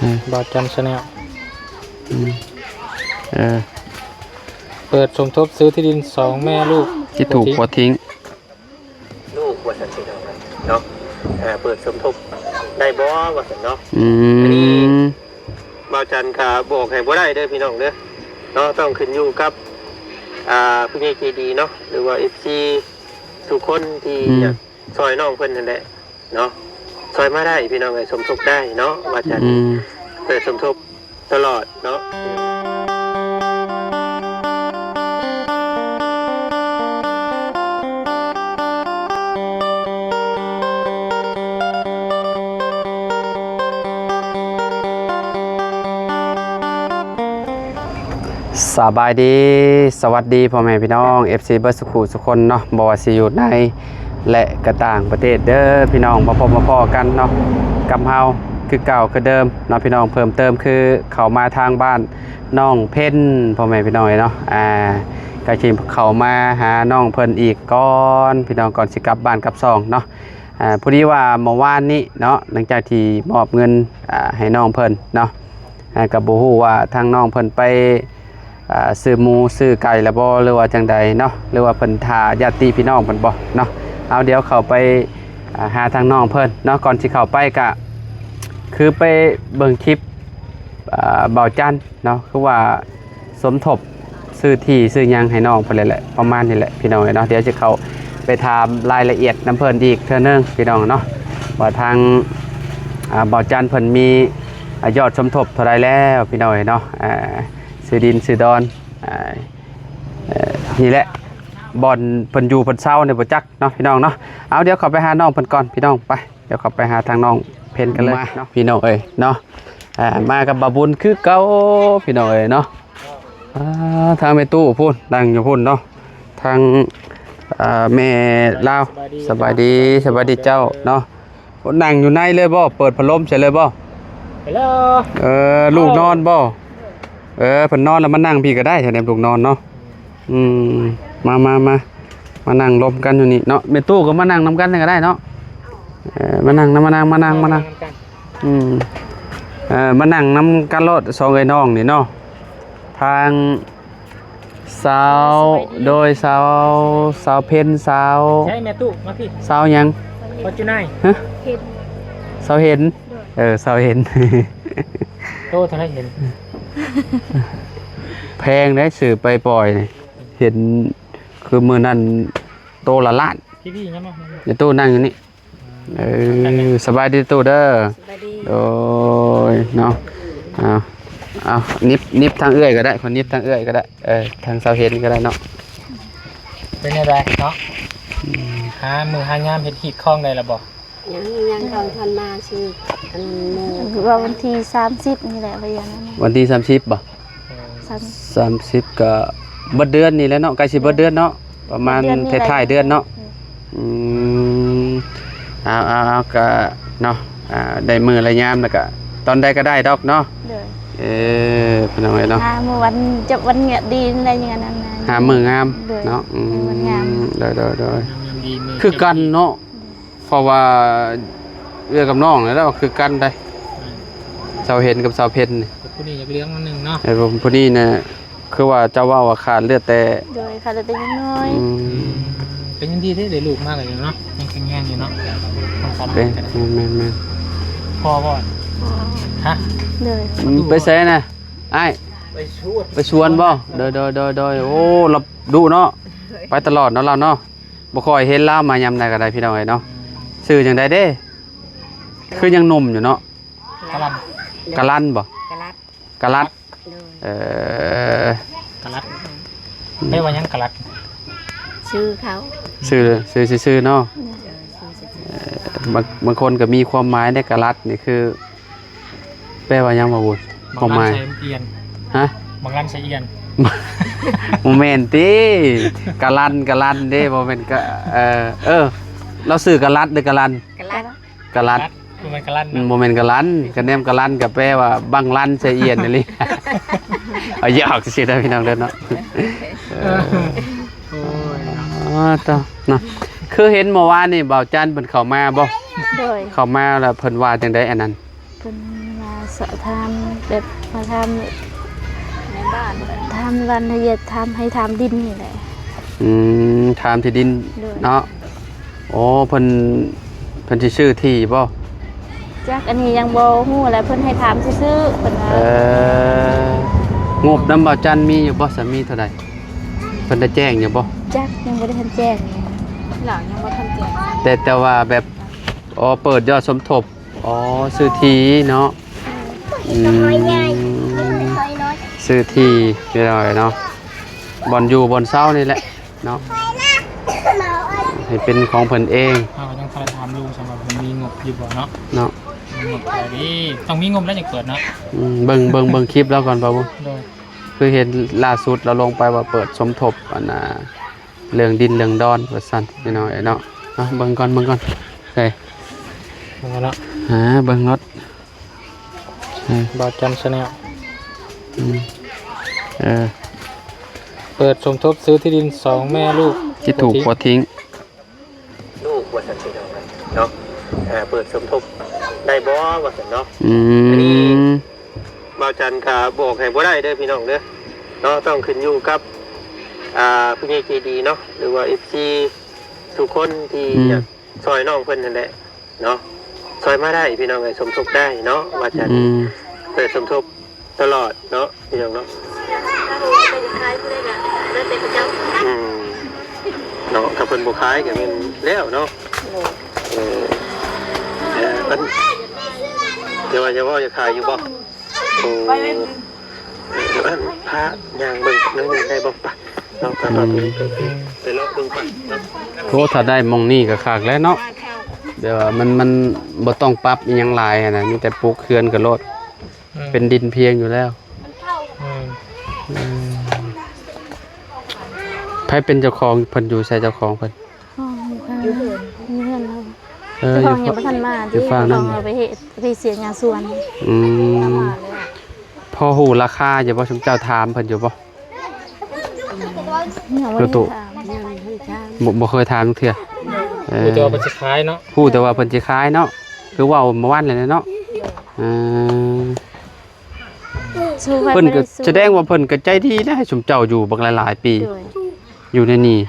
ເອີ ບ່າວຈັນ Channel ອືມ ເອີ ເປີດສົມທົບຊື້ທີ່ດິນສອງແມ່ລູກ ທີ່ຖືກຜົວຖິ້ມ ລູກວ່າຊັ້ນພີ່ນ້ອງເນາະ ເອີ ເປີດສົມທົບໄດ້ບໍ່ວ່າຊັ້ນເນາະ ອືມ ອັນນີ້ບ່າວຈັນກະບອກໃຫ້ບໍ່ໄດ້ເດີພີ່ນ້ອງເດີເນາະ ຕ້ອງຂຶ້ນຢູ່ກັບ ອ່າ ຜູ້ໃຫຍ່ໃຈດີເນາະ ຫຼືວ່າ ເອັຟຊີ ທຸກຄົນທີ່ ອືມ ຢາກຊ່ອຍນ້ອງເພິ່ນຫັ້ນແຫຼະ ເນາະ ຊ່ອຍມາໄດ້ພີ່ນ້ອງເອີຍ ສົມທົບໄດ້ເນາະ ວ່າຈະ ອືມ ເປີດສົມທົບຕະຫຼອດເນາະ. ສະບາຍດີ ສະຫວັດດີພໍ່ແມ່ພີ່ນ້ອງ ເອັຟຊີ ເບິດສຸຂູສຸຄົນເນາະ ບໍ່ວ່າຊິຢູ່ໃນ ແລະ ກະຕ່າງປະເທດເດີພີ່ນ້ອງ ມາພົບມາພໍ້ກັນເນາະ ກັບເຮົາຄືເກົ່າຄືເດີມເນາະພີ່ນ້ອງ ເພີ່ມເຕີມຄືເຂົ້າມາທາງບ້ານນ້ອງເພັນ ພໍ່ແມ່ພີ່ນ້ອງເນາະ ອ່າ ກະຊິເຂົ້າມາຫານ້ອງເພິ່ນອີກກ່ອນພີ່ນ້ອງ ກ່ອນຊິກັບບ້ານກັບຊ່ອງເນາະ ອ່າ ພໍດີວ່າເມື່ອວານນີ້ເນາະ ຫຼັງຈາກທີ່ມອບເງິນ ອ່າ ໃຫ້ນ້ອງເພິ່ນເນາະ ອ່າ ກໍບໍ່ຮູ້ວ່າທາງນ້ອງເພິ່ນໄປ ອ່າ ຊື້ໝູຊື້ໄກ່ແລ້ວບໍ່ ຫຼືວ່າຈັ່ງໃດເນາະ ຫຼືວ່າເພິ່ນຖ້າຍາດຕິພີ່ນ້ອງເພິ່ນບໍ່ເນາະ ເອົາ ດຽວເຂົ້າໄປ ອ່າ ຫາທາງນ້ອງເພິ່ນເນາະ ກ່ອນຊິເຂົ້າໄປກະ ຄືໄປເບິ່ງຄລິບ ອ່າ ບ່າວຈັນເນາະ ຄືວ່າສົມທົບ ຊື້ທີ່ຊື້ຫຍັງໃຫ້ນ້ອງເພິ່ນແຫຼະ ປະມານນີ້ແຫຼະພີ່ນ້ອງເອີຍເນາະ ດຽວຊິເຂົ້າໄປຖາມລາຍລະອຽດນຳເພິ່ນອີກເທື່ອໜຶ່ງພີ່ນ້ອງເນາະ ວ່າທາງ ອ່າ ບ່າວຈັນເພິ່ນມີ ອ່າ ຍອດສົມທົບເທົ່າໃດແລ້ວພີ່ນ້ອງເອີຍເນາະ ອ່າ ຊື້ດິນຊື້ດອນ ອ່າ ເອີ ນີ້ແຫຼະ ບ່ອນເພິ່ນຢູ່ເພິ່ນເຊົານີ້ບໍ່ຈັກເນາະພີ່ນ້ອງເນາະ ເອົາ ດຽວເຂົ້າໄປຫານ້ອງເພິ່ນກ່ອນພີ່ນ້ອງ ໄປ ດຽວເຂົ້າໄປຫາທາງນ້ອງເພັນກັນເລີຍເນາະ ພີ່ນ້ອງເອີຍເນາະ ອ່າ ມາກັບບ່າວບຸນຄືເກົ່າພີ່ນ້ອງເອີຍເນາະ ອ່າ ທາງແມ່ຕູ້ພຸ້ນ ນັ່ງຢູ່ພຸ້ນເນາະ ທາງ ອ່າ ແມ່ລາວ ສະບາຍດີ ສະບາຍດີ ສະບາຍດີເຈົ້າເນາະ ນັ່ງຢູ່ໃນເລີຍບໍ່ ເປີດພັດລົມໃສ່ເລີຍບໍ່ ເອີ ລູກນອນບໍ່ ເອີ ເພິ່ນນອນແລ້ວມານັ່ງພີ້ກໍໄດ້ ຖ້າແນມລູກນອນເນາະ ອືມ ມາ ມາ ມາ ມານັ່ງລົມກັນຢູ່ນີ້ເນາະ ແມ່ຕູ້ກໍມານັ່ງນຳກັນກໍໄດ້ເນາະ ເອີ ມານັ່ງນຳ ມານັ່ງ ມານັ່ງ ມານັ່ງ ອືມ ເອີ ມານັ່ງນຳກັນໂລດ ສອງເອື້ອຍນ້ອງນີ້ເນາະ ທາງສາວ ສະບາຍດີ ໂດຍ ສາວ ສາວເພັນ ສາວ ໃຊ່ແມ່ຕູ້ ມາພີ້ ສາວຫຍັງ ຟໍຈູນາຍ ຮະ ເຫັນ ສາວເຫັນ ໂດຍ ເອີ ສາວເຫັນ ໂຕເທົ່າໃດເຫັນ ແພງເດ້ ຊື້ໄປປ່ອຍນີ້ ເຫັນຄືມື້ນັ້ນໂຕລະລ້ານ ພີ່ໆ ຍັງມາ ແມ່ຕູ້ນັ່ງຢູ່ນີ້ ເອີ ສະບາຍດີຕູ້ເດີ ສະບາຍດີ ໂດຍເນາະ ເອົາ ເອົາ ໜິບ ໜິບທາງເອື້ອຍກໍໄດ້ ຄົນໜິບທາງເອື້ອຍກໍໄດ້ ເອີ ທາງສາວເຫັນກໍໄດ້ເນາະ ເປັນແນວໃດເນາະ ອືມ ຫາມື້ຫາຍາມເຮັດຮີດຄອງໄດ້ລະບໍ່? ຍັງ ຍັງ ເຂົາທັນມາຊື່ ອັນ ມື້ ວ່າວັນທີສາມສິບນີ້ແຫຼະ ວ່າຢ່າງນັ້ນນະ ວັນທີສາມສິບບໍ່? ເອີ ສາມສິບ ສາມສິບກໍເບິດເດືອນນີ້ແຫຼະເນາະ ໃກ້ຊິເບິດເດືອນເນາະ ປະມານທ້າຍໆເດືອນເນາະ ອືມ ເອົາ ເອົາ ເອົາ ກະເນາະ ອ່າ ໄດ້ມື້ໄດ້ຍາມແລ້ວກະ ຕອນໃດກໍໄດ້ດອກເນາະ ໂດຍ ເອີ ພີ່ນ້ອງເອີຍເນາະ ຫາມື້ວັນຈັບວັນເງຍດີໄດ້ຍັງອັນນັ້ນນະ ຫາມື້ງາມເນາະ ອືມ ວັນງາມ ໂດຍ ໂດຍ ໂດຍ ງາມດີມື້ ຄືກັນເນາະ ເພາະວ່າເອື້ອຍກັບນ້ອງນີ້ແຫຼະ ຄືກັນໄດ໋ ອືມ ສາວເຫັນກັບສາວເພັນນີ້ ຜູ້ນີ້ຢາກເຫຼືອງໜ້ອຍໜຶ່ງເນາະ ເອີ ຜູ້ນີ້ນະ ຄືວ່າເຈົ້າເວົ້າວ່າຂາດເລືອດແຕ່ ໂດຍ ຂາດເລືອດແຕ່ຍັງນ້ອຍ ອືມ ອືມ ເປັນຫຍັງດີເດ້ ໄດ້ລູກມາກໍຍັງເນາະ ຍັງແຂງແຮງຢູ່ເນາະ ເປັນ ແມ່ນໆໆ ພໍບໍ່? ພໍ ຮະ? ໂດຍ ອືມ ໄປໃສນະອ້າຍ? ໄປສວນ ໄປສວນບໍ່? ໂດຍໆໆ ໂອ້ ລາວດຸເນາະ ໄປຕະຫຼອດເນາະລາວເນາະ ບໍ່ຄ່ອຍເຫັນລາວມາຍາມໃດກໍໄດ້ ພີ່ນ້ອງເອີຍເນາະ ຊື່ຈັ່ງໃດເດ້? ຄືຍັງໜຸ່ມຢູ່ເນາະ ກະລັນ ກະລັນບໍ່? ກະລັດ ກະລັດ ໂດຍ ເອີ ກະລັດ ແປວ່າຫຍັງກະລັດ? ຊື່ເຂົາ ຊື່ ຊື່ຊື່ໆເນາະ ເອີ ຊື່ຊື່ໆ ເອີ ບາງ ບາງຄົນກໍມີຄວາມໝາຍເດ້ ກະລັດນີ້ຄື ແປວ່າຫຍັງ ບ່າວບຸນ? ຄວາມໝາຍ ບັກລັນໃສ່ອຽນ ຮະ? ບັກລັນໃສ່ອຽນ ບໍ່ແມ່ນຕິ ກະລັນ ກະລັນເດ້ ບໍ່ແມ່ນກະ ເອີ ເອີ ລາວຊື່ກະລັດ ຫຼື ກະລັນ? ກະລັດ ກະລັດ ບໍ່ແມ່ນກະລັນ ອືມ ນະ ບໍ່ແມ່ນກະລັນ ກະແນມກະລັນກະແປວ່າບັງລັນໃສ່ອຽນອີ່ຫຼີ ເອົາຢອກຊື່ໆເດີພີ່ນ້ອງເດີເນາະ ເອີ ໂອ້ຍເນາະ ອໍ ເຈົ້າເນາະ ຄືເຫັນເມື່ອວານນີ້ບ່າວຈັນເພິ່ນເຂົ້າມາບໍ່? ໂດຍ ເຂົ້າມາແລ້ວເພິ່ນວ່າຈັ່ງໃດອັນນັ້ນ? ເພິ່ນວ່າສ ຖາມແບບມາຖາມ ແມ່ນບ້ານ ຖາມລາຍລະອຽດ ຖາມ ໃຫ້ຖາມດິນນີ້ແຫຼະ. ອືມ ຖາມທີ່ດິນ ໂດຍ ເນາະ. ໂອ້ ເພິ່ນ ເພິ່ນຊິຊື້ທີ່ບໍ່? ຈັກ ອັນນີ້ຍັງບໍ່ຮູ້ແຫຼະ ເພິ່ນໃຫ້ຖາມຊື່ໆ ເພິ່ນວ່າ. ເອີ ງົບນຳບ່າວຈັນມີຢູ່ບໍ່? ສາມີເທົ່າໃດ? ເພິ່ນໄດ້ແຈ້ງຢູ່ບໍ່? ຈັກ ຍັງບໍ່ໄດ້ທັນແຈ້ງ ຫຼານຍັງບໍ່ທັນແຈ້ງ ແຕ່ ແຕ່ວ່າແບບ ອໍ ເປີດຍອດສົມທົບ ອໍ ຊື້ທີ່ເນາະ. ອືມ ຊື້ທີ່ ພີ່ນ້ອງເນາະ ບ່ອນຢູ່ບ່ອນເຊົານີ້ແຫຼະເນາະ ໃຫ້ເປັນຂອງເພິ່ນເອງ. ເຮົາກໍຍັງບໍ່ໄດ້ຖາມລຸງ ສຳລັບເພິ່ນມີງົບຢູ່ບໍ່ເນາະ ເນາະ ມີງົບເທົ່າໃດ ຕ້ອງມີງົບແລ້ວຈັ່ງເປີດເນາະ. ອືມ ເບິ່ງ ເບິ່ງ ເບິ່ງຄລິບລາວກ່ອນ ບ່າວບຸນ. ໂດຍ ຄືເຫັນລ່າສຸດລາວລົງໄປວ່າເປີດສົມທົບ ອັນນ່າ ເລື່ອງດິນເລື່ອງດອນວ່າຊັ້ນ ພີ່ນ້ອງເອີຍເນາະ. ເອົາ ເບິ່ງກ່ອນ ເບິ່ງກ່ອນ ໃສ່ ເບິ່ງກ່ອນເນາະ ຫາເບິ່ງລົດ. ອືມ ບ່າວຈັນ Channel ອືມ ເອີ ເປີດສົມທົບຊື້ທີ່ດິນສອງແມ່ລູກ ທີ່ຖືກຂົວຖິ້ມ ລູກວ່າຊັ້ນ ພີ່ນ້ອງເນາະ. ເອີ ເປີດສົມທົບໄດ້ບໍ່ວ່າຊັ້ນເນາະ. ອືມ ອັນນີ້ບ່າວຈັນກໍບອກໃຫ້ບໍ່ໄດ້ເດີ ພີ່ນ້ອງເດີເນາະ ຕ້ອງຂຶ້ນຢູ່ກັບ ອ່າ ຜູ້ໃຫຍ່ໃຈດີເນາະ ຫຼືວ່າ ເອັຟຊີ ທຸກຄົນທີ່ ອືມ ຢາກຊ່ອຍນ້ອງເພິ່ນຫັ້ນແຫຼະ ເນາະ ຊ່ອຍມາໄດ້ ພີ່ນ້ອງເອີຍ ສົມທົບໄດ້ເນາະ ວ່າຈັ່ງ ອືມ ເປີດສົມທົບຕະຫຼອດເນາະ ພີ່ນ້ອງເນາະ. ອືມ ເນາະ ຖ້າເພິ່ນບໍ່ຂາຍກໍແມ່ນແລ້ວເນາະ. ໂດຍ ເອີ ເອີ ອັນ ຢ່າວ່າ ຢ່າເວົ້າ ຢາກຂາຍຢູ່ບໍ່? ໂອ້ ອັນ ພາຍ່າງເບິ່ງໜ້ອຍໜຶ່ງໄດ້ບໍ່? ໄປ ເນາະ ໄປ ອືມ ໄປ ໄປ ໄປເລາະເບິ່ງໄປເນາະ. ໂອ້ ຖ້າໄດ້ໝ່ອງນີ້ກໍຄັກແລ້ວເນາະ ແບບວ່າມັນ ມັນບໍ່ຕ້ອງປັບອີ່ຫຍັງຫຼາຍຫັ້ນນະ ມີແຕ່ປຸກເຮືອນກໍໂລດ ອືມ ເປັນດິນພຽງຢູ່ແລ້ວ. ອືມ ອືມ ໃຜເປັນເຈົ້າຂອງເພິ່ນ? ຢູ່ໃສເຈົ້າຂອງເພິ່ນ? ຫ້ອງຢູ່ຂ້າງ ຢູ່ເຮືອນ ຢູ່ເຮືອນລາວ. ເອີ ເຈົ້າຂອງຍັງບໍ່ທັນມາ ຢູ່ ຢູ່ຝັ່ງນັ້ນ ເຈົ້າຂອງເຮົາໄປເຮັດ ໄປເສຍຫຍ້າສວນ. ອືມ ພໍຮູ້ລາຄາຢູ່ບໍ່? ຊຸມເຈົ້າຖາມເພິ່ນຢູ່ບໍ່? ຍັງບໍ່ໄດ້ຖາມ ບໍ່ ບໍ່ເຄີຍຖາມຈັກເທື່ອ. ເອີ ຮູ້ແຕ່ວ່າເພິ່ນຊິຂາຍເນາະ ຮູ້ແຕ່ວ່າເພິ່ນຊິຂາຍເນາະ ຄືເວົ້າມື້ວານນີ້ແຫຼະເນາະ. ເອີ ເພິ່ນກໍສະແດງວ່າເພິ່ນກໍໃຈດີນະ ໃຫ້ຊຸມເຈົ້າຢູ່ບັກຫຼາຍໆປີ. ໂດຍ ຢູ່ໃນນີ້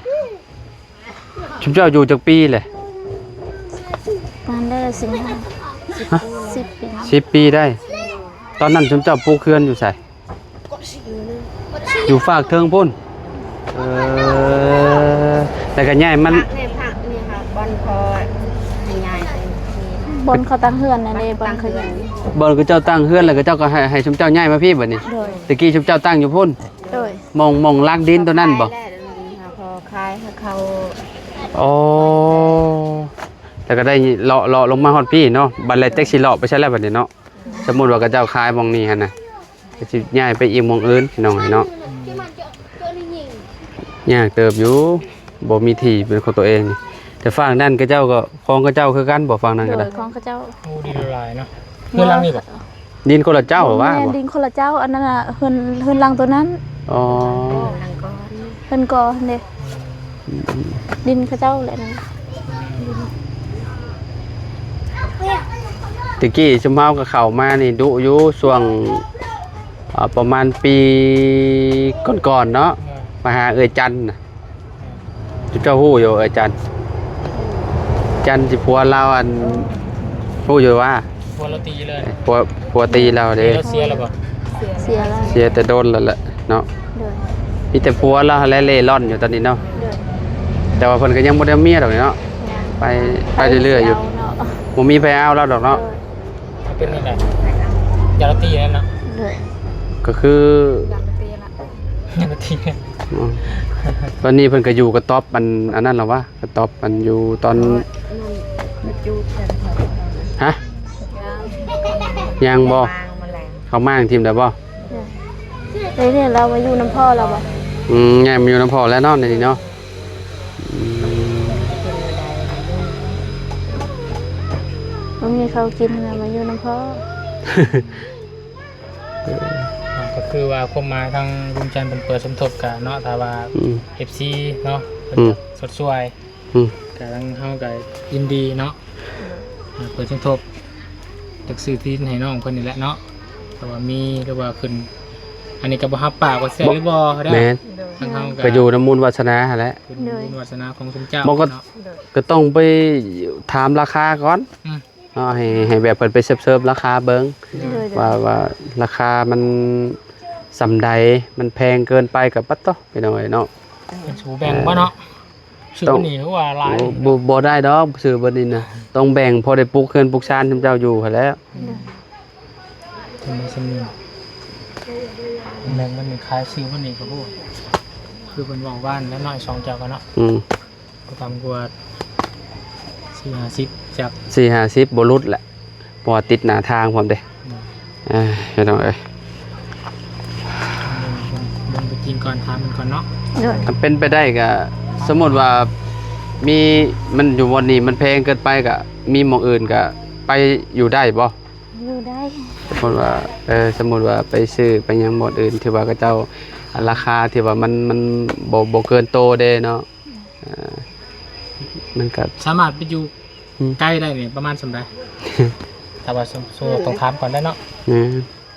ຊຸມເຈົ້າຢູ່ຈັກປີແຫຼະ? ປານໄດ້ສິບຫ້າ ຮະ? ສິບປີ ສິບປີໄດ້. ຕອນນັ້ນຊຸມເຈົ້າປູກເຮືອນຢູ່ໃສ? ຢູ່ຟາກເທິງພຸ້ນ. ເອີ ແລ້ວກໍຍ້າຍມັນ ພັກນີ້ ພັກນີ້ ບ່ອນພໍ່ໃຫ້ຍ້າຍໄປ ບ່ອນເຂົາຕັ້ງເຮືອນນັ້ນເດ້ ບ່ອນເຂົາ ບ່ອນເຂົາເຈົ້າຕັ້ງເຮືອນ ແລ້ວເຂົາເຈົ້າກໍໃຫ້ ໃຫ້ຊຸມເຈົ້າຍ້າຍມາພີ້ບັດນີ້. ໂດຍ ແຕ່ກີ້ຊຸມເຈົ້າຕັ້ງຢູ່ພຸ້ນ. ໂດຍ ໝ່ອງ ໝ່ອງລາກດິນຕົວນັ້ນບໍ່? ຂາຍແລ້ວ ເຂົາຂາຍໃຫ້ເຂົາ. ອໍ ແລ້ວກໍໄດ້ເລາະ ເລາະລົງມາຮອດພີ້ເນາະ. ບັດແລ້ວຈັກຊິເລາະໄປໃສແລ້ວບັດນີ້ເນາະ. ສົມມຸດວ່າເຂົາເຈົ້າຂາຍໝ່ອງນີ້ຫັ້ນນະ ກໍຊິຍ້າຍໄປອີກໝ່ອງອື່ນ ພີ່ນ້ອງເອີຍເນາະ. ຍາກເຕີບຢູ່ ບໍ່ມີທີ່ເປັນຂອງຕົວເອງ. ແຕ່ຝັ່ງນັ້ນເຂົາເຈົ້າກໍຂອງເຂົາເຈົ້າຄືກັນບໍ່? ຝັ່ງນັ້ນກໍໄດ້ ໂດຍ ຂອງເຂົາເຈົ້າ. ໂອ້ ດີຫຼາຍເນາະ. ເຮືອນຫຼັງນີ້ບໍ່? ດິນຄົນລະເຈົ້າຫວາ? ບໍ່ແມ່ນ ບໍ່ ດິນຄົນລະເຈົ້າ ອັນນັ້ນນະ ເຮືອນ ເຮືອນຫຼັງຕົວນັ້ນ. ອໍ ເຮືອນຫຼັງກ່ອນ ເຮືອນກ່ອນເດ້. ອືມ ດິນເຂົາເຈົ້າແຫຼະນັ້ນ. ແຕ່ກີ້ຊຸມເຮົາກໍເຂົ້າມານີ້ດຸຢູ່ ຊ່ວງ ອ່າ ປະມານປີກ່ອນໆເນາະ. ເອີ ມາຫາເອື້ອຍຈັນນະ. ເຈົ້າຮູ້ຢູ່ ອາຈານ ຈັນຊິຜົວລາວ ອັນ ຮູ້ຢູ່ວ່າ ຜົວລາວຕີເລີຍ ຜົວ ຜົວຕີລາວເດ້. ລາວເສຍແລ້ວບໍ່? ເສຍແລ້ວ ເສຍແຕ່ດົນແລ້ວແຫຼະເນາະ. ໂດຍ ມີແຕ່ຜົວລາວຫັ້ນແຫຼະເລ່ລ່ອນຢູ່ຕອນນີ້ເນາະ. ໂດຍ ແຕ່ວ່າເພິ່ນກໍຍັງບໍ່ໄດ້ເມຍດອກເນາະ. ຍັງ ໄປ ໄປເລື້ອຍໆຢູ່ ບໍ່ມີໃຜເອົາລາວດອກເນາະ. ໂດຍ ເປັນຈັ່ງໃດ? ຢາກລາວຕີນັ້ນເນາະ. ໂດຍ ກໍຄືຢາກລາວຕີລະ ຢາກລາວຕີ. ອືມ ຕອນນີ້ເພິ່ນກໍຢູ່ກະຕ໊ອບ ອັນ ອັນນັ້ນລະວະ ກະຕ໊ອບ ອັນ ຢູ່ຕອນ ໂອ້ຍ ມັນ ມັນຈູດກັນ. ຮະ? ຍັງ ຍັງບໍ່ ເຂົາມ້າງ ເຂົາມ້າງຖິ້ມໄດ້ບໍ່? ເອີ ເດ້ ລາວມາຢູ່ນຳພໍ່ລາວບໍ່? ອືມ ຍ້າຍມາຢູ່ນຳພໍ່ແລ້ວເນາະ ໃນນີ້ເນາະ. ອືມ ບໍ່ມີເຂົ້າກິນ ມາຢູ່ນຳພໍ່. ເອີ ກໍຄືວ່າຄວາມໝາຍທາງລຸງຈັນເພິ່ນເປີດສົມທົບກະເນາະ ຖ້າວ່າ ອືມ ເອັຟຊີເນາະ ເພິ່ນ ອືມ ຈະຊົດຊ່ວຍ ອືມ ກະທາງເຮົາກະຍິນດີເນາະ. ເອີ ເປີດສົມທົບ ຈັກຊື້ທີ່ດິນໃຫ້ນ້ອງເພິ່ນນີ້ແຫຼະເນາະ. ວ່າມີ ຫຼືວ່າຂຶ້ນ ອັນນີ້ກໍບໍ່ຮັບປາກວ່າແຊບຫຼືບໍ່ເດ້. ແມ່ນ ໂດຍ ທາງເຮົາກໍ ກໍຢູ່ນຳບຸນວາສະໜາຫັ້ນແຫຼະ ຂຶ້ນ ໂດຍ ບຸນວາສະໜາຂອງຊຸມເຈົ້າ ມັນກໍ ເນາະ ໂດຍ ກໍຕ້ອງໄປຖາມລາຄາກ່ອນ ອືມ ເນາະ ໃຫ້ ໃຫ້ແບບເພິ່ນໄປເສີບໆລາຄາເບິ່ງ ໂດຍ ໂດຍ ວ່າ ວ່າລາຄາມັນສ່ຳໃດ ມັນແພງເກີນໄປກໍປະໂຕ ພີ່ນ້ອງເອີຍເນາະ. ເພິ່ນຊິບໍ່ແບ່ງບໍ່ເນາະ? ເອີ ຊື້ ຕ້ອງ ນີ້ຄືວ່າຫຼາຍ ໂອ້ ບໍ່ ບໍ່ໄດ້ດອກ ຊື້ເບິດນີ້ນະ ຕ້ອງແບ່ງພໍໄດ້ປຸກເຮືອນປຸກຊານຊຸມເຈົ້າຢູ່ຫັ້ນແຫຼະ. ໂດຍ ຈຳໄດ້ສ່ຳນີ້ ແບ່ງເງິນຂາຍຊື້ເບິດນີ້ກໍ ໂອ້ ຄືເພິ່ນເວົ້າວານແຫຼະເນາະ ສອງເຈົ້າກໍເນາະ ອືມ ບໍ່ຕ່ຳກວ່າສີ່ຫ້າສິບຈັກ ສີ່ຫ້າສິບບໍ່ຫຼຸດແຫຼະ ເພາະວ່າຕິດໜ້າທາງພ້ອມເດ້. ອືມ ເອີ ພີ່ນ້ອງເອີຍ ເບິ່ງ ເບິ່ງ ເບິ່ງຕົວຈິງກ່ອນ ຖາມເພິ່ນກ່ອນເນາະ. ໂດຍ ຄັນເປັນໄປໄດ້ກໍ ສົມມຸດວ່າມີ ມັນຢູ່ບ່ອນນີ້ມັນແພງເກີນໄປ ກໍມີໝ່ອງອື່ນກໍໄປຢູ່ໄດ້ບໍ່? ຢູ່ໄດ້ ສົມມຸດວ່າ ເອີ ສົມມຸດວ່າໄປຊື້ໄປຫຍັງບ່ອນອື່ນ ທີ່ວ່າເຂົາເຈົ້າ ລາຄາທີ່ວ່າມັນ ມັນບໍ່ ບໍ່ເກີນໂຕເດ້ເນາະ. ເອີ ມັນກໍສາມາດໄປຢູ່ ອືມ ໄກໄດ້ນີ້ປະມານສ່ຳໃດ? ຖ້າວ່າ ສົມ ສົມມຸດ ຕ້ອງຖາມກ່ອນໄດ້ເນາະ. ແມ່ນ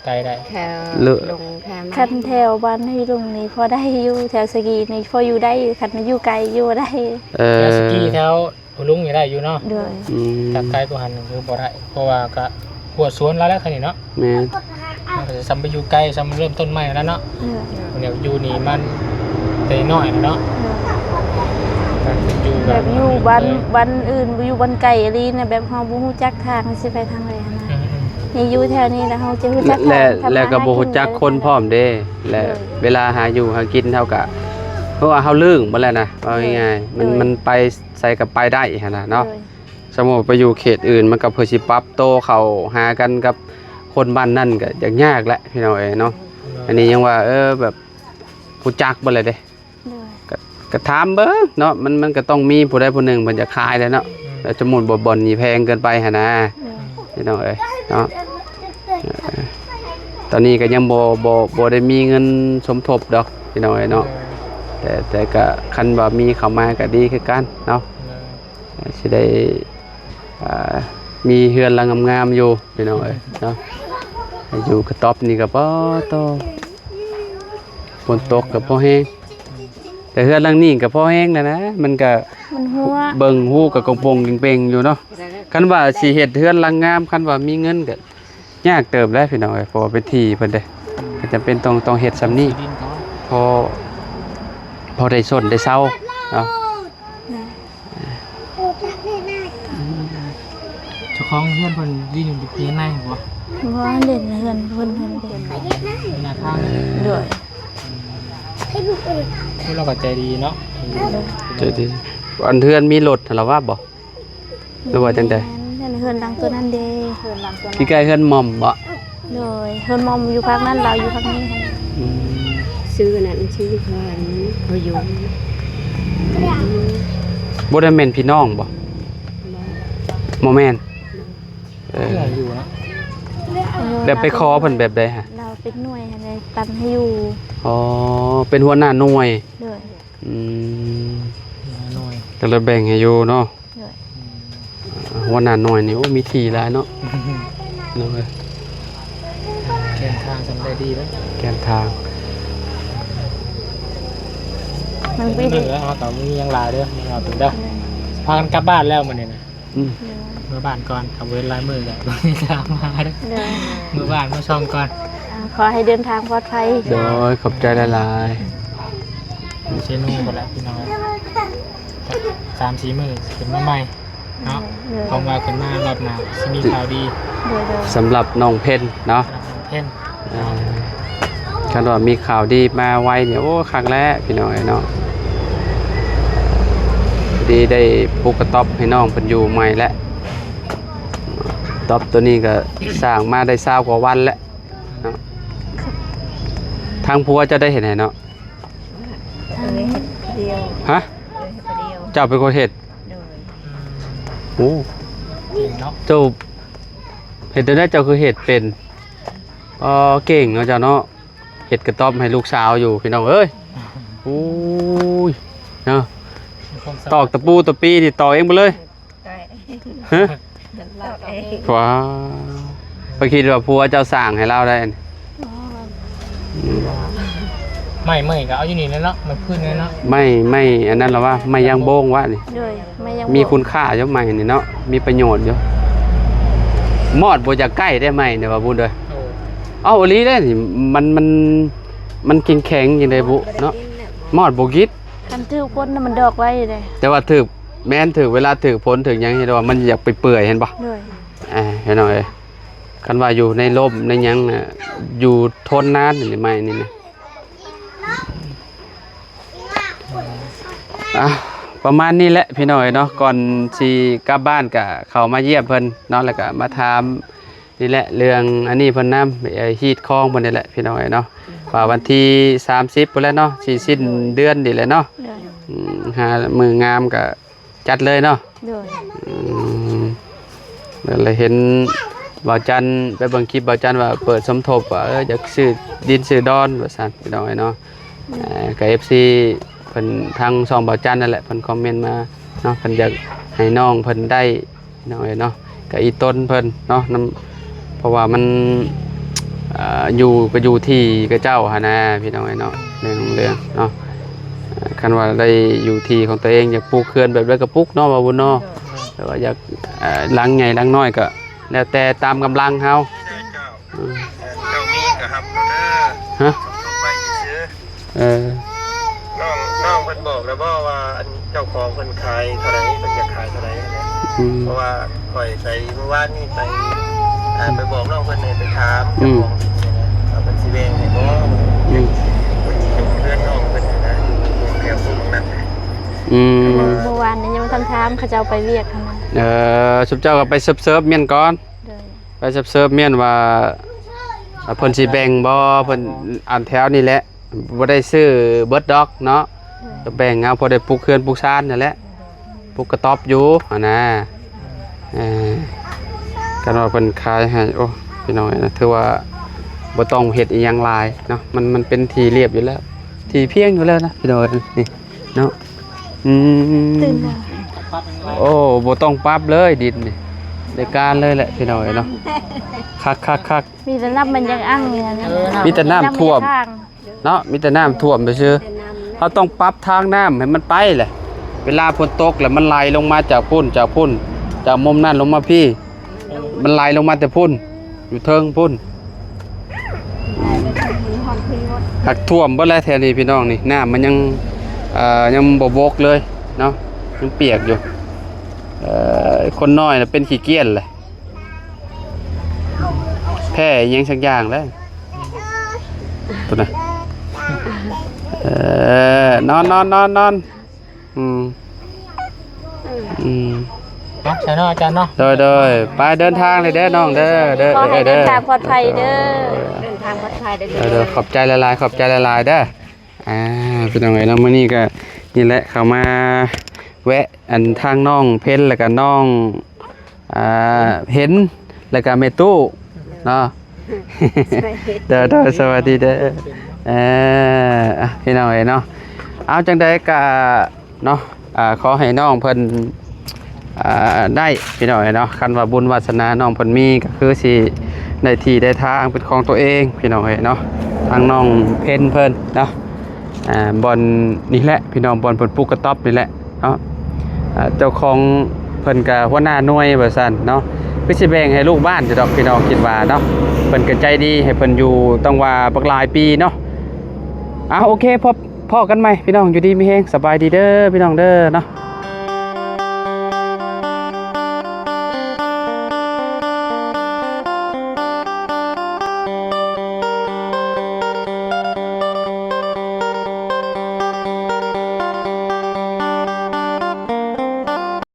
ໄກໄດ້ ແຖວ ເລີ ລົງແຖວ ຄັນແຖວບ້ານຫ້ວຍລຸງນີ້ພໍໄດ້ຢູ່ ແຖວສະກີນີ້ພໍຢູ່ໄດ້ຢູ່ ຄັນຢູ່ໄກຢູ່ບໍ່ໄດ້. ເອີ ແຖວສະກີ ແຖວ ໂອ້ ລຸງນີ້ໄດ້ຢູ່ເນາະ. ໂດຍ ອືມ ຖ້າໄກກວ່າຫັ້ນຄືບໍ່ໄດ້ ເພາະວ່າກະຫົວສວນລາວແລ້ວຄັນນີ້ເນາະ. ແມ່ນ ມັນກໍຊິສ່ຳໄປຢູ່ໄກ ສ່ຳເລີ່ມຕົ້ນໃໝ່ຫັ້ນແຫຼະເນາະ. ໂດຍ ແນວຢູ່ນີ້ມັນແຕ່ນ້ອຍເນາະ. ໂດຍ ການຢູ່ແບບຢູ່ບ້ານ ເອີ ບ້ານອື່ນ ຢູ່ບ້ານໄກອີ່ຫຼີນະ ແບບເຮົາບໍ່ຮູ້ຈັກທາງ ເຮົາຊິໄປທາງໃດຫັ້ນນະ. ອືມໆ ນີ້ຢູ່ແຖວນີ້ແລ້ວເຮົາຈະຮູ້ຈັກທາງ ແລະ ແລະກໍບໍ່ຮູ້ຈັກຄົນພ້ອມເດ້ ແລະ ໂດຍ ເວລາຫາຢູ່ຫາກິນເຮົາກະ ເພາະວ່າເຮົາລຶ້ງໝົດແລ້ວນະ ເວົ້າງ່າຍໆ ໂດຍ ມັນ ໂດຍ ມັນໄປ ໃສກໍໄປໄດ້ຫັ້ນນະເນາະ. ໂດຍ ສົມມຸດໄປຢູ່ເຂດອື່ນ ມັນກໍເພື່ອຊິປັບໂຕເຂົ້າຫາກັນກັບຄົນບ້ານນັ້ນກໍຍາກໆແຫຼະ ພີ່ນ້ອງເອີຍເນາະ. ໂດຍ ອັນນີ້ຍັງວ່າ ເອີ ແບບຮູ້ຈັກເບິດແລ້ວເດ້. ໂດຍ ກໍ ກໍຖາມເບິ່ງເນາະ ມັນ ມັນກໍຕ້ອງມີຜູ້ໃດຜູ້ໜຶ່ງເພິ່ນຢາກຂາຍແຫຼະເນາະ. ອືມ ແລ້ວສົມມຸດວ່າບ່ອນນີ້ແພງເກີນໄປຫັ້ນນະ ໂດຍ ພີ່ນ້ອງເອີຍເນາະ. ເອີ ຕອນນີ້ກໍຍັງບໍ່ ບໍ່ ບໍ່ໄດ້ມີເງິນສົມທົບດອກ ພີ່ນ້ອງເອີຍເນາະ. ໂດຍ ແຕ່ ແຕ່ກໍຄັນວ່າມີເຂົ້າມາກໍດີຄືກັນເນາະ. ໂດຍ ຊິໄດ້ ອ່າ ມີເຮືອນຫຼັງງາມໆຢູ່ ພີ່ນ້ອງເອີຍເນາະ. ຢູ່ກະຕ໊ອບນີ້ກໍ ປະໂຕ ຝົນຕົກກໍພໍແຮງ ແຕ່ເຮືອນຫຼັງນີ້ກໍພໍແຮງແລ້ວນະ ມັນກໍ ມັນຮົ່ວ ເບິ່ງຮູກໍກົງໂປ່ງເປ່ງຢູ່ເນາະ. ຄັນວ່າຊິເຮັດເຮືອນຫຼັງງາມ ຄັນວ່າມີເງິນກໍຍາກເຕີບແຫຼະ ພີ່ນ້ອງເອີຍ ເພາະວ່າເປັນທີ່ເພິ່ນເດ້ ກໍຈຳເປັນຕ້ອງ ຕ້ອງເຮັດສ່ຳນີ້ ພໍ ພໍໄດ້ຊົນໄດ້ເຊົາເນາະ. ແມ່ນ ເຈົ້າຂອງເຮືອນເພິ່ນຢູ່ໃນບໍ່? ບໍ່ ເຮັດເຮືອນເພິ່ນ ເຮືອນເພິ່ນ ໜ້າທາງ. ໂດຍ ໂອ້ ລາວກໍໃຈດີເນາະ. ໂດຍ ໃຈດີ. ອັນເຮືອນມີລົດຫັ້ນລະວ່າບໍ່? ຫຼືວ່າຈັ່ງໃດ? ແມ່ນ ເຮືອນ ເຮືອນຫຼັງຕົວນັ້ນເດ້ ເຮືອນຫຼັງຕົວນັ້ນ ທີ່ໃກ້ເຮືອນໝ່ອມບໍ່? ໂດຍ ເຮືອນໝ່ອມຢູ່ພາກນັ້ນ ລາວຢູ່ພາກນີ້. ອືມ ຊື່ນັ້ນ ຊື່ເຮືອນບໍ່ຢູ່ ບໍ່ໄດ້ແມ່ນພີ່ນ້ອງບໍ່? ບໍ່ ບໍ່ແມ່ນ. ເອີ ເອື້ອຍຢູ່ນະ ແລ້ວໄປຂໍເພິ່ນແບບໃດຫະ? ລາວເປັນໜ່ວຍຫັ້ນແຫຼະ ປັນໃຫ້ຢູ່. ອໍ ເປັນຫົວໜ້າໜ່ວຍ. ໂດຍ ອືມ ຫົວໜ້າໜ່ວຍ ກໍເລີຍແບ່ງໃຫ້ຢູ່ເນາະ. ໂດຍ ອືມ ຫົວໜ້າໜ່ວຍນີ້ ໂອ້ ມີທີ່ຫຼາຍເນາະ. ໂດຍ ແກນທາງສ່ຳໃດດີເດ້ ແກນທາງ ມັນໄປ ເອີ ເຮົາກໍມີຫຍັງຫຼາຍເດີ້ ເຮົາເປັນເດີ້ ພາກັນກັບບ້ານແລ້ວມື້ນີ້ນະ. ອືມ ໂດຍ ເມືອບ້ານກ່ອນ ຖ້າບໍ່ເຫັນຫຼາຍມື້ກໍຕາມມາເດີ້. ໂດຍ ເມືອບ້ານມາສ່ອງກ່ອນ. ອ່າ ຂໍໃຫ້ເດີນທາງປອດໄພ. ໂດຍ ຂອບໃຈຫຼາຍໆ. ເຊໂນພຸ້ນແຫຼະພີ່ນ້ອງ ສາມສີ່ມື້ຊິຂຶ້ນມາໃໝ່ເນາະ. ໂດຍ ຫວັງວ່າຂຶ້ນມາຮອບໜ້າຊິມີຂ່າວດີ. ໂດຍໆ ສຳລັບນ້ອງເພັນເນາະ ນ້ອງເພັນ. ອ່າ ຄັນວ່າມີຂ່າວດີມາໄວນີ້ ໂອ້ ຄັກແລ້ວພີ່ນ້ອງເອີຍເນາະ. ດີໄດ້ປຸກກະຕ໊ອບໃຫ້ນ້ອງເພິ່ນຢູ່ໃໝ່ແລ້ວ. ຕ໊ອບໂຕນີ້ກໍສ້າງມາໄດ້ຊາວກວ່າວັນແລ້ວເນາະ. ທາງຜົວເຈົ້າໄດ້ເຮັດໃຫ້ເນາະ? ອັນນີ້ເຮັດຜູ້ດຽວ. ຮະ? ເອີ ເຮັດຜູ້ດຽວ. ເຈົ້າເປັນຄົນເຮັດ? ໂດຍ. ໂອ້ ເກັ່ງເນາະ ເຈົ້າເຮັດແນວໃດເຈົ້າຄືເຮັດເປັນ? ອໍ ເກັ່ງເນາະເຈົ້າເນາະ. ເຮັດກະຕ໊ອບໃຫ້ລູກສາວຢູ່ພີ່ນ້ອງເອີຍ. ໂອ້ຍ ເນາະ ມີຄວາມສາມາດ ຕອກຕະປູຕະປີນີ້ຕອກເອງເບິດເລີຍ. ຮະ? ຕອກເອງ. ວ້າ ຂ້ອຍຄິດວ່າຜົວເຈົ້າສ້າງໃຫ້ລາວໄດ້. ອໍ ໄມ້ ໄມ້ກໍເອົາຢູ່ນີ້ແຫຼະເນາະ ໄມ້ພື້ນນີ້ເນາະ ໄມ້ ໄມ້ອັນນັ້ນລະວ່າ ໄມ້ຍາງໂບງວະນີ້ ໂດຍ ໄມ້ຍາງໂບງ ມີຄຸນຄ່າຢູ່ໄມ້ນີ້ເນາະ ມີປະໂຫຍດຢູ່. ມອດບໍ່ຢາກໃກ້ເດ້ໄມ້ນີ້ວ່າບຸນເດີ. ໂອ້ ເອົາອີ່ຫຼີເດ້ນີ້ ມັນ ມັນ ມັນແຂງແຂງຈັ່ງໃດບຸເນາະ ມອດບໍ່ກິນ. ຄັນຖືກຝົນນະມັນດອກໄວເດ້ ແຕ່ວ່າຖືກ ແມ່ນ ຖືກເວລາ ຖືກຝົນ ຖືກຫຍັງ ເຫັນວ່າມັນຢາກໄປເປື່ອຍ ເຫັນບໍ່? ໂດຍ ອ່າ ພີ່ນ້ອງເອີຍ ຄັນວ່າຢູ່ໃນລົມໃນຫຍັງນະ ຢູ່ທົນນານນີ້ ໄມ້ນີ້ນະ. ອ່ະ ປະມານນີ້ແຫຼະພີ່ນ້ອງເອີຍເນາະ ກ່ອນຊິກັບບ້ານກະເຂົ້າມາຢ້ຽມເພິ່ນເນາະ ແລ້ວກະມາຖາມ ນີ້ແຫຼະ ເລື່ອງອັນນີ້ເພິ່ນນຳ ເອີ ຮີດຄອງເພິ່ນນີ້ແຫຼະ ພີ່ນ້ອງເອີຍເນາະ ວ່າວັນທີສາມສິບພຸ້ນແຫຼະເນາະ ຊິສິ້ນເດືອນນີ້ແຫຼະເນາະ. ໂດຍ ອືມ ຫາມື້ງາມກະຈັດເລີຍເນາະ. ໂດຍ ອືມ ແລ້ວເຫັນບ່າວຈັນ ໄປເບິ່ງຄລິບບ່າວຈັນວ່າເປີດສົມທົບວ່າ ເອີ ຢາກຊື້ດິນຊື້ດອນວ່າຊັ້ນ ພີ່ນ້ອງເອີຍເນາະ. ໂດຍ ເອີ ກໍເອັຟຊີເພິ່ນ ທາງຊ່ອງບ່າວຈັນນັ້ນແຫຼະ ເພິ່ນຄອມເມັນມາເນາະ ເພິ່ນຢາກໃຫ້ນ້ອງເພິ່ນໄດ້ ພີ່ນ້ອງເອີຍເນາະ ກະອີ່ຕົນເພິ່ນເນາະ ນຳ ເພາະວ່າມັນ ເອີ ຢູ່ ກະຢູ່ທີ່ຂະເຈົ້າຫັ້ນນະ ພີ່ນ້ອງເອີຍເນາະ ເລື່ອງຂອງເລື່ອງເນາະ. ເອີ ຄັນວ່າໄດ້ຢູ່ທີ່ຂອງຕົວເອງ ຢາກປູກເຮືອນແບບໃດກະປູກເນາະ ວ່າບຸນເນາະ ໂດຍ ແຕ່ວ່າຢາກ ເອີ ຫຼັງໃຫຍ່ຫຼັງນ້ອຍກະແລ້ວແຕ່ຕາມກຳລັງເຮົາ. ເຈົ້າ ເອີ ເຈົ້າມີກະຮັບເອົາເດີ ຮະ ສົມທົບໄວ້ຊື່ໆ. ເອີ ນ້ອງ ນ້ອງເພິ່ນບອກແລ້ວບໍ່ວ່າ ອັນເຈົ້າຂອງເພິ່ນຂາຍເທົ່າໃດ ເພິ່ນຢາກຂາຍເທົ່າໃດຫັ້ນແຫຼະ? ອືມ ເພາະວ່າຂ້ອຍໄປມື້ວານນີ້ໄປ ອ່າ ອືມ ໄປບອກນ້ອງເພິ່ນໃຫ້ໄປຖາມ ອືມ ເຈົ້າຂອງດິນຫັ້ນນະ ວ່າເພິ່ນຊິແບ່ງໃຫ້ບໍ່? ອືມ ເພິ່ນຊິຍົກເຮືອນນ້ອງເພິ່ນຫັ້ນນະ ຢູ່ແຖວໂຄກໝາກນັດ. ອືມ ມື້ວານນີ້ຍັງບໍ່ທັນຖາມ ເຂົາເຈົ້າໄປວຽກຫັ້ນນະ. ເອີ ຊຸມເຈົ້າກໍໄປເສີບໆມ້ຽນກ່ອນ. ໂດຍ ໄປເສີບໆມ້ຽນວ່າ ເພິ່ນຊິແບ່ງບໍ່ ເພິ່ນ ອັນແຖວນີ້ແຫຼະ ບໍ່ໄດ້ຊື້ເບິດດອກເນາະ ໂດຍ ກໍແບ່ງເອົາ ພໍໄດ້ປຸກເຮືອນປຸກຊານນັ້ນແຫຼະ ປຸກກະຕ໊ອບຢູ່ຫັ້ນນະ. ເອີ ຄັນວ່າເພິ່ນຂາຍໃຫ້ ໂອ້ ພີ່ນ້ອງເອີຍ ຖືວ່າບໍ່ຕ້ອງເຮັດອີ່ຫຍັງຫຼາຍເນາະ ມັນ ມັນເປັນທີ່ລຽບຢູ່ແລ້ວ ທີ່ພຽງຢູ່ແລ້ວນະ ພີ່ນ້ອງເອີຍ ນີ້ເນາະ. ອືມ ຕື່ມແລ້ວ ໂອ້ ບໍ່ຕ້ອງປັບເລີຍດິນນີ້ ໄດ້ການເລີຍແຫຼະ ພີ່ນ້ອງເອີຍເນາະ. ຄັກໆໆ ມີແຕ່ນ້ຳມັນຍັງອັ່ງຢູ່ຫັ້ນນະ ເອີ ມີແຕ່ນ້ຳຖ້ວມ ນ້ຳມັນຍັງມີທາງ ເນາະ ມີແຕ່ນ້ຳຖ້ວມຊື່ໆ. ເຮົາຕ້ອງປັບທາງນ້ຳໃຫ້ມັນໄປແຫຼະ ເວລາຝົນຕົກແລ້ວມັນໄຫຼລົງມາຈາກພຸ້ນ ຈາກພຸ້ນ ຈາກມຸມນັ້ນລົງມາພີ້ ມັນໄຫຼລົງມາແຕ່ພຸ້ນ ຢູ່ເທິງພຸ້ນ. ຫາກຖ້ວມເບິດແລ້ວແຖວນີ້ພີ່ນ້ອງນີ້ ນ້ຳມັນຍັງ ເອີ ຍັງບໍ່ບົກເລີຍເນາະ ຍັງປຽກຢູ່. ເອີ ຄົນນ້ອຍນະເປັນຂີ້ກ້ຽນແຫຼະ ແພ້ອີ່ຫຍັງສັກຢ່າງແລ້ວ ພຸ້ນນະ. ເອີ ນອນໆໆໆ ອືມ ອືມ ເນາະ ໃຊ່ເນາະ ອາຈານເນາະ. ໂດຍໆ ໄປເດີນທາງເລີຍເດີນ້ອງເດີ ເດີ ຂໍໃຫ້ເດີນທາງປອດໄພເດີ ເດີນທາງປອດໄພເດີ ເດີ ຂອບໃຈຫຼາຍໆ ຂອບໃຈຫຼາຍໆເດີ. ອ່າ ພີ່ນ້ອງເອີຍເນາະ ມື້ນີ້ກໍນີ້ແຫຼະ ເຂົ້າມາແວະ ອັນ ທາງນ້ອງເພັນ ແລ້ວກໍນ້ອງ ອ່າ ເພັນ ແລ້ວກໍແມ່ຕູ້ເນາະ. ໂດຍໆ ສະຫວັດດີເດີ. ເອີ ອ່ະ ພີ່ນ້ອງເອີຍເນາະ ເອົາ ຈັ່ງໃດກໍເນາະ ອ່າ ຂໍໃຫ້ນ້ອງເພິ່ນ ອ່າ ໄດ້ ພີ່ນ້ອງເອີຍເນາະ ຄັນວ່າບຸນວາສະໜານ້ອງເພິ່ນມີ ກໍຄືຊິໄດ້ທີ່ໄດ້ທາງເປັນຂອງຕົວເອງ ພີ່ນ້ອງເອີຍເນາະ. ທາງນ້ອງເພັນເພິ່ນເນາະ ອ່າ ບ່ອນນີ້ແຫຼະ ພີ່ນ້ອງ ບ່ອນເພິ່ນປູກກະຕ໊ອບນີ້ແຫຼະເນາະ. ອ່າ ເຈົ້າຂອງເພິ່ນກະຫົວໜ້າໜ່ວຍວ່າຊັ້ນເນາະ ຄືຊິແບ່ງໃຫ້ລູກບ້ານຢູ່ດອກ ພີ່ນ້ອງຄິດວ່າເນາະ. ເພິ່ນກະໃຈດີ ໃຫ້ເພິ່ນຢູ່ຕັ້ງວ່າບັກຫຼາຍປີເນາະ. ອ່າ ໂອເຄ ພົບພໍ້ກັນໃໝ່ ພີ່ນ້ອງ ຢູ່ດີມີແຮງ ສະບາຍດີເດີ ພີ່ນ້ອງເດີເນາະ.